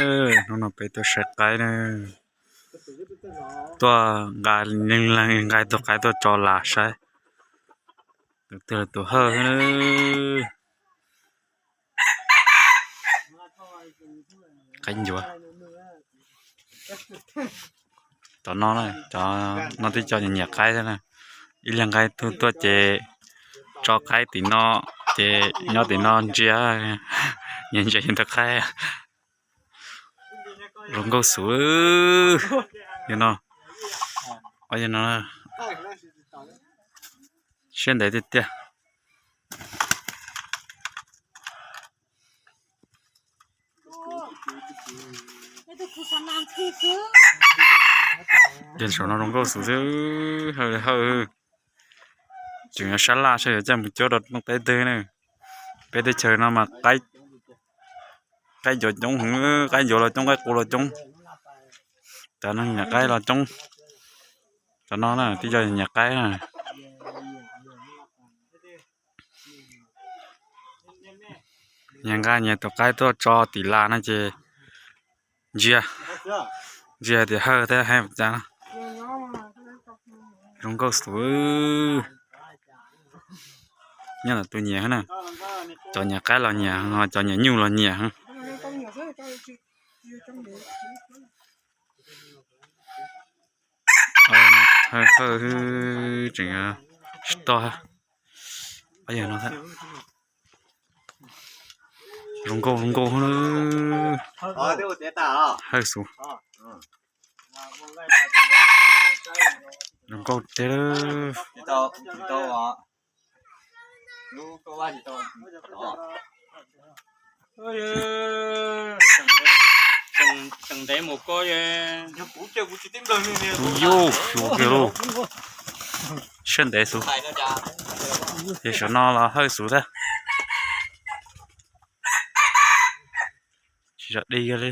Hnub no peb tuaj saib qaib na, tuaj nqa, nqa tus qaib tuaj tso las saib. Tus twg los tus Hawj. Qaib ncuav. Cov no, cov no twb cov nyiam qaib thiab na. Ib leeg nqa ib tug tuaj ces tso qaib tim no, ces nyob tim no ntsia, nyias ntsia tus qaib. Zoo nkauj xwb. Yog no, yog no, siab ntev tiag tiag. Saum no zoo nkauj xwb xwb, Hawj, Hawj. Tseem yuav sab laj saib yuav coj mus cuab rau Looj Teb twg na. Peb teb chaws no mas qaib ncuav coob heev, qaib ncuav los coob, qaib qus los coob. Cov neeg nyiam qaib los coob. Cov no na twb yog nyiam qaib na. Nyias nqa nyias tus qaib tuaj tso tim las no ces ntsia, ntsia tias Hawj thiab Hawj cas. Zoo nkauj xwb. Nyob ntawm tus nyiam na, cov nyiam qaib los nyiam, cov nyiam nyuj los nyiam. Hawj, Hawj tseem tsis tog. Zoo nkauj, zoo nkauj. Hawj xwb. Zoo nkauj tiag. Yus, yus kiag lauj. Siab ntev xwb. Ces saum no los Hawj xwb thiab. Tsis zam dig kiag li.